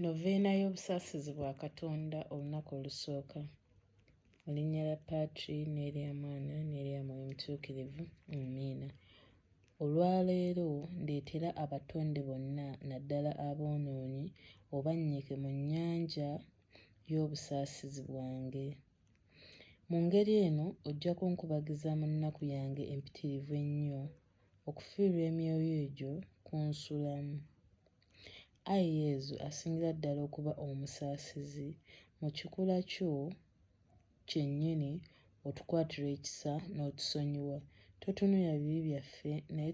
Noveena y'obusaasizi bwa Katonda olunaku olusooka. Mu linnya lya Patri n'erya Mwana n'erya Mwoyo Mutuukirivu. Amiina. Olwaleero ndeetera abatonde bonna naddala aboonoonyi obannyike mu nnyanja y'obusaasizi bwange. Mu ngeri eno ojja kunkubagiza mu nnaku yange empitirivu ennyo okufiirwa emyoyo egyo kunsulamu. Ayi Yezu asingira ddala okuba omusaasizi, mu kikula kyo kyennyini otukwatirwe ekisa n'otusonyiwa. Totunuulira bibi byaffe, naye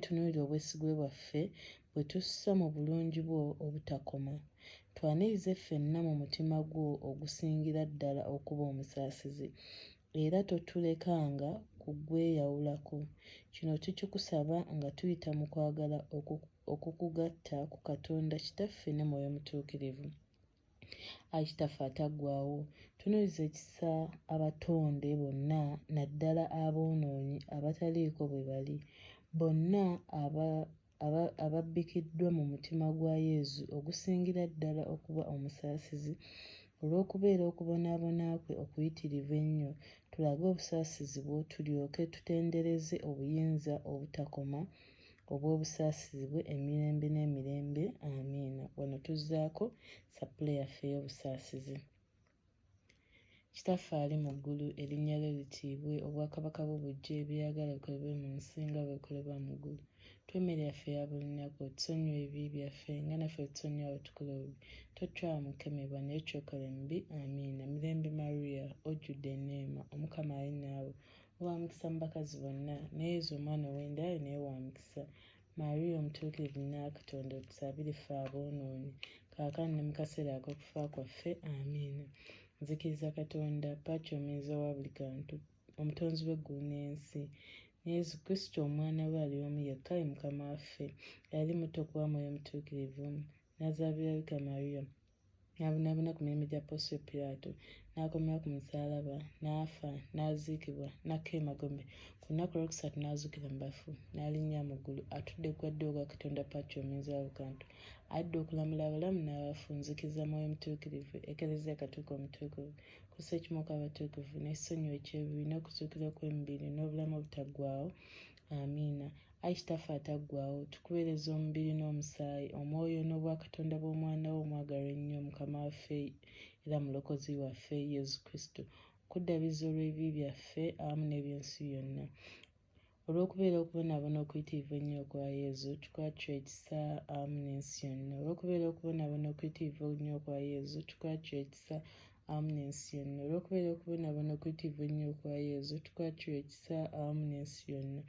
tunuulira obwesigwe bwaffe bwe tussa mu bulungi bwo obutakoma. Twanirize ffenna mu mutima gwo ogusingira ddala okuba omusaasizi, era totulekanga kugweyawulako. Kino tukikusaba nga tuyita mu kwagala okukugatta ku Katonda Kitaffe ne Mwoyo Mutuukirivu. Ayi Kitaffe ataggwaawo, tunuuliza ekisa abatonde bonna naddala aboonoonyi abataliiko bwe bali, bonna ababbikiddwa mu mutima gwa Yezu ogusingira ddala okuba omusaasizi, olw'okubeera okubonaabona kwe okuyitirivu ennyo, tulage obusaasizi bwo tulyoke tutendereze obuyinza obutakoma obw'obusaasizi bwe emirembe n'emirembe. Amiina. Wano tuzzaako sapule yaffe ey'obusaasizi. Kitaffe ali mu ggulu, erinnya lyo litiibwe, obwakabaka bwo bujje, by'oyagala bikolebwe mu nsi nga bwe bikolebwa mu ggulu. Tuwe emmere yaffe eya buli lunaku, otusonyiwe ebibi byaffe nga naffe bwe tusonyiwa abatukola obubi. Totutwala mu kukemebwa, naye otulokola emibi. Amiina. Mirembe Maria, ojjudde eneema, Omukama ali naawe. Wa mukisa mu bakazi bonna, ne Yezu omwana ow'enda yo naye wa mukisa. Maria omutuukirivu nnyina wa Katonda, otusabire ffe aboonoonyi, kaakano ne mu kaseera ak'okufa kwaffe. Amiina. Nzikiriza Katonda, Patri omuyinza wa buli kantu, omutonzi w'eggulu n'ensi, ne Yezu Kristo omwana we ali omu yekka ye Mukama waffe, eyali muto okuba Mwoyo Mutuukirivu, n'azaalibwa Bikira Maria, n'abonaabona ku mirembe gya Ponsiyo Piraato, n'akomerwa ku musaalaba, n'afa, n'aziikibwa, n'akka emagombe, ku lunaku olwokusatu n'azuukira mu bafu, n'alinnya mu ggulu, atudde ku gwa ddyo ogwa Katonda Patri omuyinza wa buli kantu, adda okulamula abalamu n'abafu. Nzikiriza Mwoyo Mutuukirivu, Ekelezia Katolika Omutukuvu, kussa ekimu okw'abatukuvu, n'ekisonyiwo eky'ebibi, n'okuzuukira okw'emibiri, n'obulamu obutaggwaawo. Amiina. Ayi Kitaffe ataggwaawo, tukuweereza omubiri n'omusaayi, omwoyo n'obwakatonda bw'Omwana wo omwagalwa ennyo, Mukama waffe era Mulokozi waffe, Yezu Kristo, okuddaabiriza olw'ebibi byaffe awamu n'eby'ensi yonna. Olw'okubeera okubonaabona okuyitirivu ennyo okwa Yezu, tukwatirwe ekisa awamu n'ensi yonna. Olw'okubeera okubonaabona okuyitirivu ennyo okwa Yezu, tukwatirwe ekisa awamu n'ensi yonna. Olw'okubeera okubonaabona okuyitirivu ennyo okwa Yezu, tukwatirwe ekisa awamu n'ensi yonna.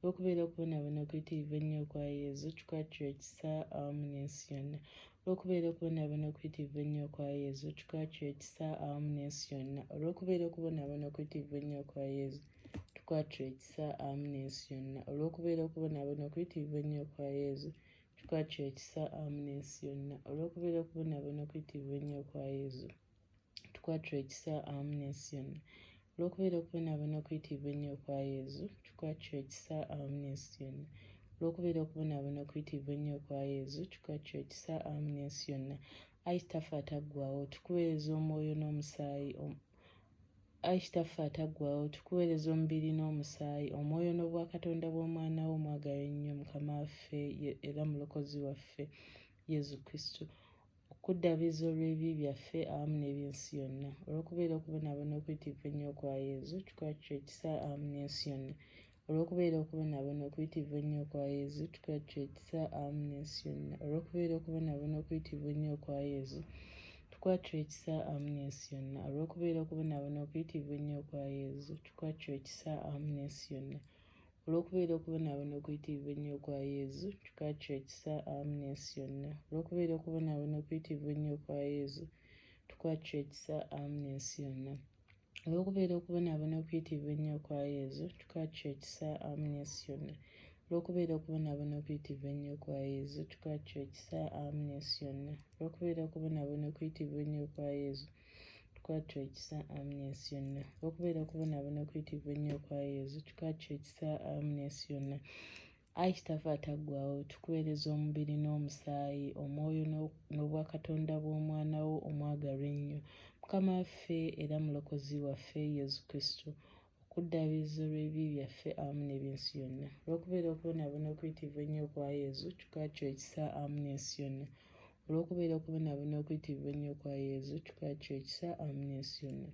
Olw'okubeera okubonaabona okuyitirivu ennyo okwa Yezu, tukwatirwe ekisa awamu n'ensi yonna. Olw'okubeera okubonaabona okuyitirivu ennyo okwa Yezu, tukwatirwe ekisa awamu n'ensi yonna. Olw'okubeera okubonaabona okuyitirivu ennyo okwa Yezu, tukwatirwe ekisa awamu n'ensi yonna. Olw'okubeera okubonaabona okuyitirivu ennyo okwa Yezu, tukwatirwe ekisa awamu n'ensi yonna. Olw'okubeera okubonaabona okuyitirivu ennyo okwa Yezu, tukwatirwe ekisa awamu n'ensi yonna. Olw'okubeera okubonaabona okuyitirivu ennyo okwa Yezu, tukwatirwe ekisa awamu n'ensi yonna. Olw'okubeera okubonaabona okuyitirivu ennyo okwa Yezu, tukwatirwe ekisa awamu n'ensi yonna. Ayi Kitaffe ataggwaawo, tukuweereza omwoyo n'omusaayi Ayi Kitaffe ataggwaawo, tukuweereza omubiri n'omusaayi, omwoyo n'obwakatonda bw'Omwana wo omwagalwa ennyo, Mukama waffe era Mulokozi waffe, Yezu Kristo, okuddaabiriza olw'ebibi byaffe awamu n'eby'ensi yonna. Olw'okubeera okubonaabona okuyitirivu ennyo okwa Yezu, tukwatirwe ekisa awamu n'ensi yonna. Olw'okubeera okubonaabona okuyitirivu ennyo okwa Yezu, tukwatirwe ekisa awamu n'ensi yonna. Olw'okubeera okubonaabona okuyitirivu ennyo okwa Yezu, tukwatirwe ekisa awamu n'ensi yonna. Olw'okubeera okubonaabona okuyitirivu ennyo okwa Yezu, tukwatirwe ekisa awamu n'ensi yonna. Olw'okubeera okubonaabona okuyitirivu ennyo okwa Yezu, tukwatirwe ekisa awamu n'ensi yonna. Olw'okubeera okubonaabona okuyitirivu ennyo okwa Yezu, tukwatirwe ekisa awamu n'ensi yonna. Olw'okubeera okubonaabona okuyitirivu ennyo okwa Yezu, tukwatirwe ekisa awamu n'ensi yonna. Olw'okubeera okubonaabona okuyitirivu ennyo okwa Yezu, tukwatirwe ekisa awamu n'ensi yonna. Olw'okubeera okubonaabona okuyitirivu ennyo okwa Yezu, tukwatirwe ekisa awamu n'ensi yonna. Olw'okubeera okubonaabona okuyitirivu ennyo okwa Yezu, tukwatirwe ekisa awamu n'ensi yonna. Ayi Kitaffe ataggwaawo, tukuweereza omubiri n'omusaayi, omwoyo n'obwakatonda bw'Omwana wo omwagalwa ennyo, Mukama waffe era Mulokozi waffe Yesu Kristo, okuddaabiriza olw'ebibi byaffe awamu n'eby'ensi yonna. Olw'okubeera okubonaabona okuyitirivu ennyo okwa Yesu, tukwatirwe ekisa awamu n'ensi yonna. Olw'okubeera okubonaabona okuyitirivu ennyo okwa Yesu, tukwatirwe ekisa awamu n'ensi yonna.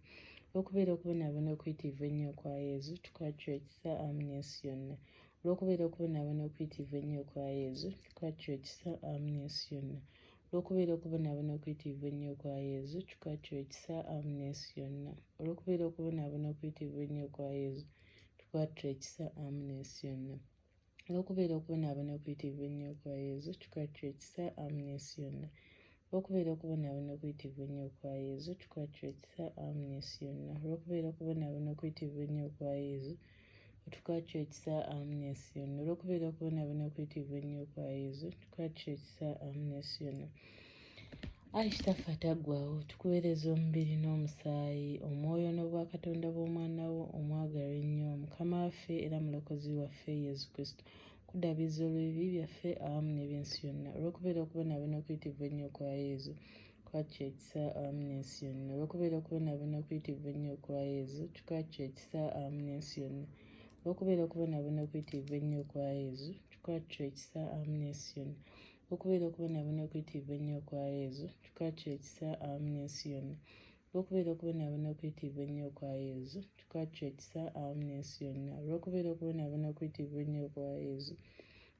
Olw'okubeera okubonaabona okuyitirivu ennyo okwa Yesu, tukwatirwe ekisa awamu n'ensi yonna. Olw'okubeera okubonaabona okuyitirivu ennyo okwa Yesu, tukwatirwe ekisa awamu n'ensi yonna. Olw'okubeera okubonaabona okuyitirivu ennyo okwa Yesu, tukwatirwe ekisa awamu n'ensi yonna. Olw'okubeera okubonaabona okuyitirivu ennyo okwa Yesu, tukwatirwe ekisa awamu n'ensi yonna. Olw'okubeera okubonaabona okuyitirivu ennyo okwa Yesu, tukwatirwe ekisa awamu n'ensi yonna. Olw'okubeera okubonaabona okuyitirivu ennyo okwa Yesu, tukwatirwe ekisa awamu n'ensi yonna. Olw'okubeera okubonaabona okuyitirivu ennyo okwa Yesu, otukwatire ekisa awamu n'ensi yonna. Olw'okubeera okubonaabona okuyitirivu ennyo okwa Yesu, tukwatire ekisa awamu n'ensi yonna. Ayi Kitaffe ataggwaawo, tukuweereza omubiri n'omusaayi, omwoyo n'obwakatonda bw'Omwana wo omwagalwa ennyo, Mukama waffe era Mulokozi waffe Yesu Kristo, okuddaabiriza olw'ebibi byaffe awamu n'eby'ensi yonna. Olw'okubeera okubonaabona okuyitirivu ennyo okwa Yesu, tukwatire ekisa awamu n'ensi yonna. Olw'okubeera okubonaabona okuyitirivu ennyo okwa Yesu, tukwatire ekisa awamu n'ensi yonna. Olw'okubeera okubonaabona okuyitirivu ennyo okwa Yesu, tukwatire ekisa awamu n'ensi yonna. Olw'okubeera okubonaabona okuyitirivu ennyo okwa Yesu, tukwatire ekisa awamu n'ensi yonna. Olw'okubeera okubonaabona okuyitirivu ennyo okwa Yesu, tukwatire ekisa awamu n'ensi yonna. Olw'okubeera okubonaabona okuyitirivu ennyo okwa Yesu,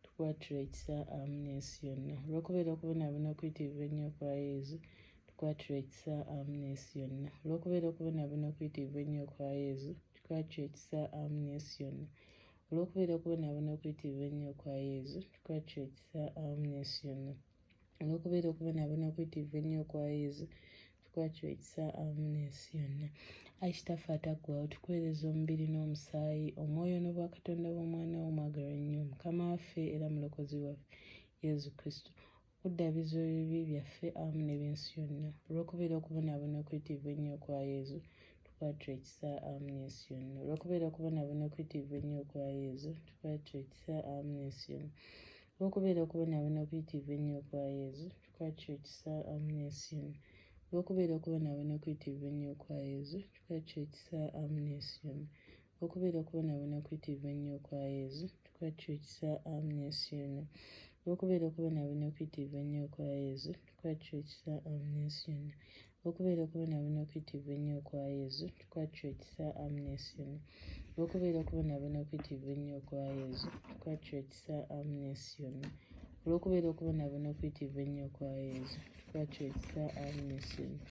tukwatire ekisa awamu n'ensi yonna. Olw'okubeera okubonaabona okuyitirivu ennyo okwa Yesu, tukwatire ekisa awamu n'ensi yonna. Olw'okubeera okubonaabona okuyitirivu ennyo okwa Yesu, tukwatire ekisa awamu n'ensi yonna. Olw'okubeera okubonaabona okuyitirivu ennyo okwa Yesu, tukwatire ekisa awamu n'ensi yonna. Olw'okubeera okubonaabona okuyitirivu ennyo okwa Yesu, tukwatire ekisa awamu n'ensi yonna. Ayi Kitaffe ataggwaawo, tukuweereza omubiri n'omusaayi, omwoyo n'obwakatonda bw'Omwana wo omwagalwa ennyo, Mukama waffe era Mulokozi waffe Yesu Kristo, okuddaabiriza olw'ebibi byaffe awamu n'eby'ensi yonna. Olw'okubeera okubonaabona okuyitirivu ennyo okwa Yesu, tukwatire ekisa awamu n'ensi yonna. Olw'okubeera okubonaabona okuyitirivu ennyo okwa Yesu, tukwatire ekisa awamu n'ensi yonna. Olw'okubeera okubonaabona okuyitirivu ennyo okwa Yesu, tukwatire ekisa awamu n'ensi yonna. Olw'okubeera okubonaabona okuyitirivu ennyo okwa Yesu, tukwatire ekisa awamu n'ensi yonna. Olw'okubeera okubonaabona okuyitirivu ennyo okwa Yesu, tukwatire ekisa awamu n'ensi yonna. Olw'okubeera okubonaabona okuyitirivu ennyo okwa Yesu, tukwatire ekisa awamu n'ensi yonna. Olw'okubeera okubonaabona okuyitirivu ennyo okwa Yesu, tukwatire ekisa awamu n'ensi yonna. Olw'okubeera okubonaabona okuyitirivu ennyo okwa Yesu, tukwatire ekisa awamu n'ensi yonna. Olw'okubeera okubonaabona okuyitirivu ennyo okwa Yesu, tukwatire ekisa awamu n'ensi yonna.